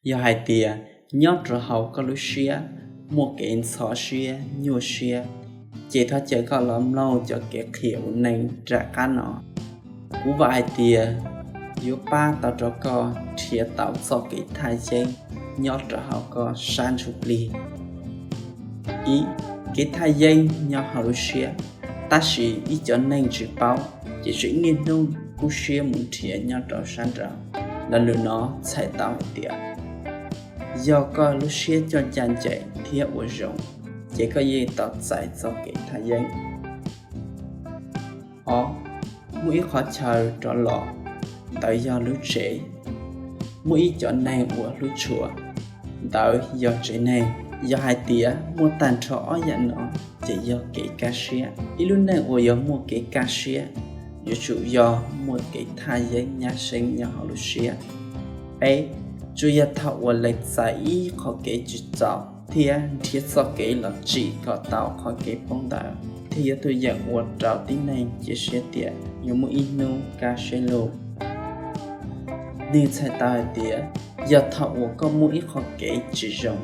Yog hais tias nyob rau hauv koj lub siab muaj kev ntxhov siab nyuaj siab, ces thov caw koj los mloog cov kev qhia ua neej nram qab no. Kuv vam hais tias yuav pab tau rau koj nrhiav tau txoj kev thaj yeeb nyob rau hauv koj sab ntsuj plig. Ib, kev thaj yeeb nyob hauv lub siab. Tab sis ib cov neeg tsis paub ces tseem niaj hnub kub siab mus nrhiav nyob rau sab nraud. Lo lus no txhais tau hais tias yog koj lub siab coj ncaj ncees thiab ua zoo, ces koj yeej tau txais txoj kev thaj yeeb. Ob, muaj ib qhov chaw rov los, ntawd yog lub tsev. Muaj ib cov neeg uas hlub tshua, ntawd yog tsev neeg. Yog hais tias muaj tag nrho ob yam no, ces yog kev kaj siab. Ib lub neej uas yuav muaj kev kaj siab, yuav tsum yog muaj kev thaj yeeb nyab seeb nyob hauv lub siab. Peb, tsuas yog thaum uas lees txais ib qho kev tsis txaus thiab nrhiav txoj kev los tsim kom tau qhov kev poob ntawd, thiaj yuav tuaj yeem ua rau tib neeg cia siab tias yuav muaj ib hnub kaj siab lug. Nws txhais tau hais tias yog thaum uas koj muaj ib qho kev tsis zoo,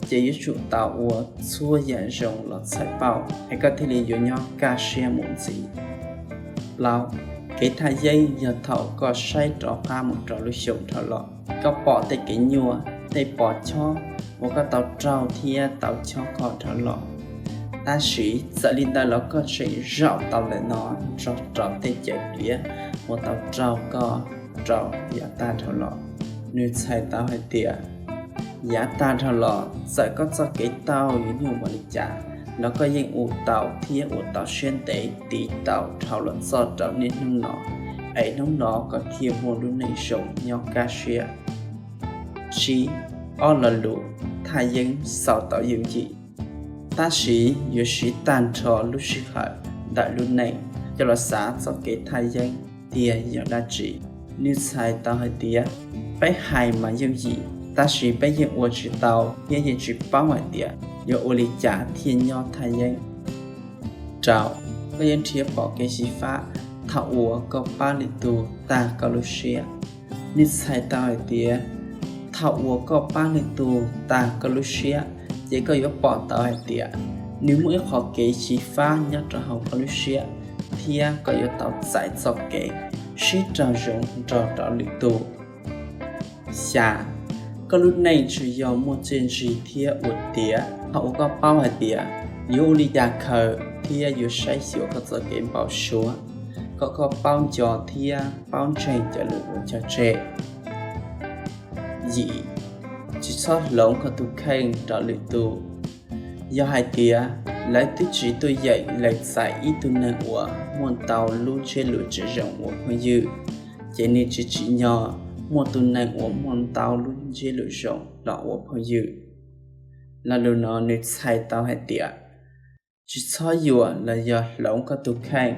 ces yuav tsum tau ua txhua yam zoo los txhawb pauj es koj thiaj li yuav nyob kaj siab mus ntxiv. Plaub, kev thaj yeeb yog thaum koj saib rov qab mus rau lub xyoo dhau los, koj pom tej kev nyuaj, tej pos chob uas koj tau raug thiab tau chob koj dhau los. Tab sis txawm li ntawd los koj tseem zaum tau ntawm no nrog rau tej cawm pliav uas tau raug koj rau yav tag dhau los. Nws txhais tau hais tias yav tag dhau los txawm koj txoj kev tau yuav nyuaj npaum li cas los koj yeej ua tau thiab ua tau siab ntev tiv tau dhau los txog rau niaj hnub no, es hnub no koj thiaj muaj lub neej zoo nyob kaj siab. Tsib, ob lo lus thaj yeeb xaus tau yooj yim, tab sis yuav siv tag nrho lub sij hawm ntawm lub neej coj los xav txoj kev thaj yeeb tiag yog dab tsi. Nws txhais tau hais tias peb hais mas yooj yim, tab sis peb yeej ua tsis tau thiab yeej tsis paub hais tias yuav ua li cas thiaj nyob thaj yeeb. Rau, koj yuav nrhiav pom kev xyiv fab thaum uas koj pab lwm tus tag koj lub siab. Nws txhais tau hais tias thaum uas koj pab lwm tus tag koj lub siab, ces koj yuav pom tau hais tias nws muaj ib qho kev xyiv fab nyob rau hauv koj lub siab, thiab koj yuav tau txais txoj kev sib raug zoo nrog rau lwm tus. Xya, koj lub neej tsuas yog muaj txiaj ntsig thiab ua tiav thaum uas koj paub hais tias yuav ua li cas khaws thiab yuav saib xyuas koj txoj kev npau suav, kom koj paub nco thiab paub ntseeg cov lus uas cog tseg. Yim, tsis txhob hloov koj tus kheej rau lwm tus. Yog hais tias lawv twb tsis tuaj yeem lees txais ib tug neeg uas muaj ntau lub ntsiab lus tsis zoo ua phooj ywg, ces nws tsis tsim nyog muaj tus neeg uas muaj ntau lub ntsiab lus zoo los ua phooj ywg. Lo lus no nws txhais tau hais tias tsis txhob yuam los yog hloov koj tus kheej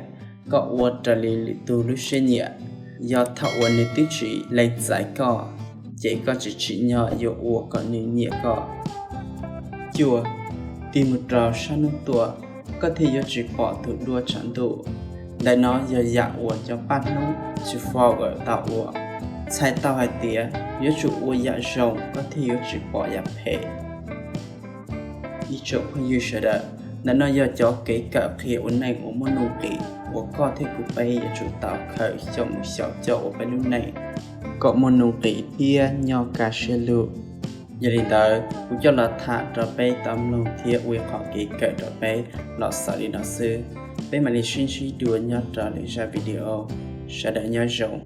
kom ua raws li lwm tus lub siab nyiam. Yog thaum uas nws twb tsis lees txais koj, ces koj tsis tsim nyog yuav ua kom nws nyiam koj. Cuaj, tig mus rau sab hnub tuaj, koj thiaj yuav tsis pom tus duab tshav ntuj. Ntawm no yog yam uas cov paj hnub tsis forward tau ua, txhais tau hais tias yuav tsum ua yam zoo koj thiaj yuav tsis pom yam phem. Ib tsoom phooj ywg sawv daws, ntawm no yog cov kev kawm qhia ua neej uas muaj nuj nqis uas koj thiab kuv peb yuav tsum tau khaws xyaum mus xyaum coj ua peb lub neej kom muaj nuj nqis thiab nyob kaj siab lug. Yog li ntawd kuv coj los tham rau peb tau mloog thiab ua ib qho kev kawm rau peb los xaus li no xwb. Peb mam li sib ntsib dua nyob rau lwm zaj video. Sawv daws nyob zoo.